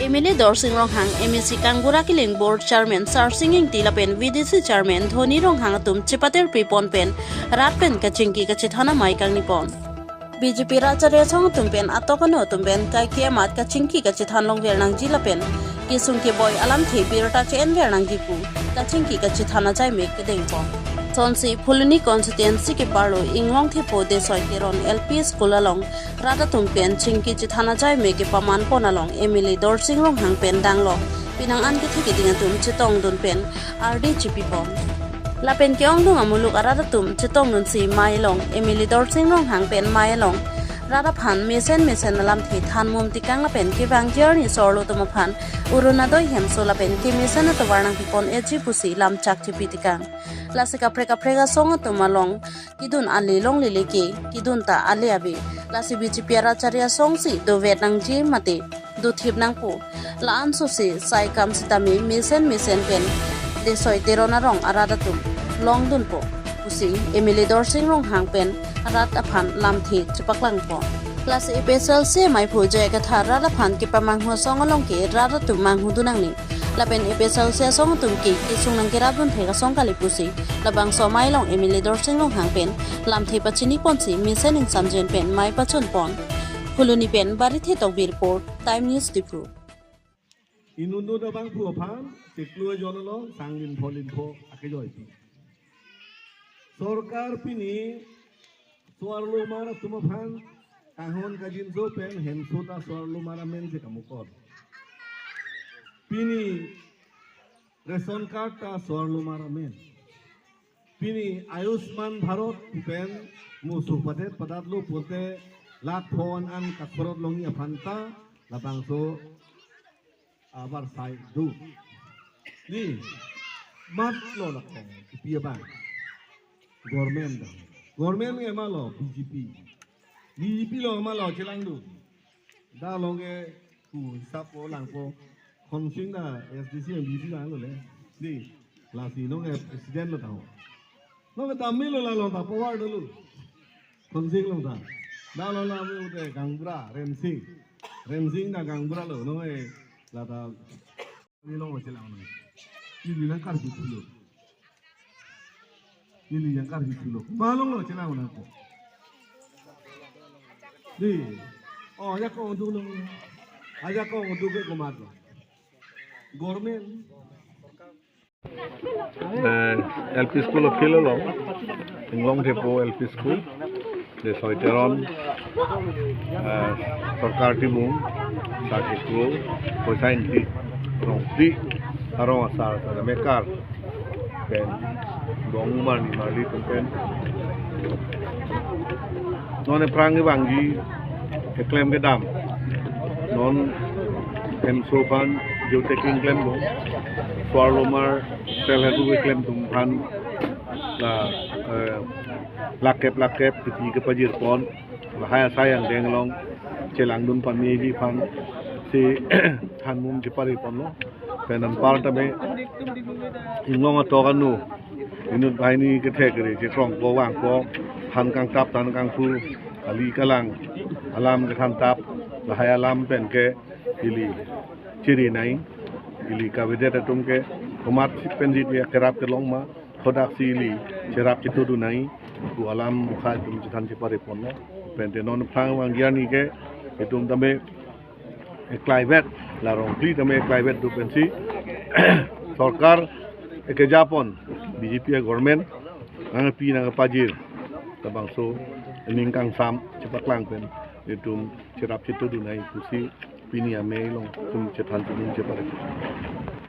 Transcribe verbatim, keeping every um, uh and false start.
M L A Dorsing Ronghang, M A C Kangbura Killing, Board Chairman Sarsing Ingti lapen V D C Chairman Dhoni Ronghang atum chepaterpi pon pen rat pen kachingki kachethan amei kangni pon. B J P rat achari asong atum pen atok ano atum pen kaike amat kachingki kachethan longver nangji lapen kesung keboi alamthe birta che-enver nangji pu kachingki kachethan ajai mek kedeng pon. Sonsi Phuloni constituency keparlo Inglongthepo Desoi Teron L P School along rat atum pen chingki chethan ajai mek kepaman pon along M L A Dorsing Ronghang pen danglo penang an kethe keding atum chetongdun pen ardi chipi pon. Lapen ke-ongdung amuluk arat atum chetongdunsi mei along M L A Dorsing Ronghang pen mei along rat aphan mesen mesen alamthe thanmum tekang lapen kevangji arni sorlo atum aphan Orunodoi hemso lapen kemesen atovar nangpi pon-etji pusi lamchak chipi tekang. Lasi kaprek kaprek asong atum along kedun ale longle leke, kedun ta ale ave. Lasi B J P rat achari asongsi dovet nangji mate dothip nangpo. La-an sose sai kam sitame mesen mesen pen Desoi Teron arong arat atum longdunpo pusi M L A Dorsing Ronghang pen rat aphan lamthe chepaklang pon. Lasi A P H L C amei phu J I Kathar rat aphan kepamanghu asong along ke rat atum manghudun nangne. Lapen A P H L C asong atum ke kesung nangkerapdun thek asong kali pusi labangso amei along M L A Dorsing Ronghang pen lamthe pachini ponsi mesen ingsamjin pen mei pachun pon. Phuloni pen Barithe Tokbi report, Time News Diphu. Inut inut abangphu aphan chiklo ejon along sang linpho linpho akejoipi. Sorkar pini so-arlomar atum aphan kanghon kangjinso pen hemso ta so-arlomar amen si kamukot. Pini ration card ta so-arlomar amen. Pini Ayushman Bharat pen musu padet padatlo pulote lakh pho an kakhorot longji aphan ta labangso abar sai do. Ni, matlo lakong, kipi abang. Government da. Government ke malo B J P. B J P lo malo chelangdun. Da along ke ku hisap po langpo. Khonsing da S D C M D C langlo le. Ni, lasi along ke president lo tahu. Along ke Tamil lo la along ta power dolo. Khonsing along ta. Da along la ave ute Kangbura, Rensing. Rensing da Kangbura lo, along ke lata. Ni along lo chelang nang. Ni ni nangkarju thulo. Ni ni nangkarju thulo. Ma along lo chelang nangpo. Ni. Oh, ajakong dolo. Ajakong dolo ke komat lo. Government. Eh, L P school aphi lo, Inglongthepo L P school, Desoi Teron, eh, Sorkar Timung, Sar Kekro, Poisa Ingti, Rongpi, arong asar, asar mekar, pen, dong marli marli atum pen. Non aphrang kevangji keklem kedam. Non hemso aphan geotaging klemlo. So-arlomar self help group keklem atum aphan la, eh, lakep lakep kiti kepajir pon. Lahai asai angdeng along chelangdun pameji aphan si thanmum chepari ponlo. Pen anpar tame Inglong atok ano inut banghini kethek kere chekrongpo vangpo, than kangtap than kangphu, kali kalang alam kethan tap, lahai alam pen ke ili chiri nai, ili kavedet atum ke komat si pen si dia kerap kelong ma, khodak si ili cherap chetudun nai, pu alam bukhai atum chethan chepari ponlo. Pen te non aphrang vangji arni ke itum tame eklaivet, la Rongpi tame eklaivet do pensi sorkar ekeja pon, B J P government nangpi nangpajir, labangso aning kangsam chepaklang pen itum cherap chetudun nai pusi pini amei along itum chethan chedun chepari.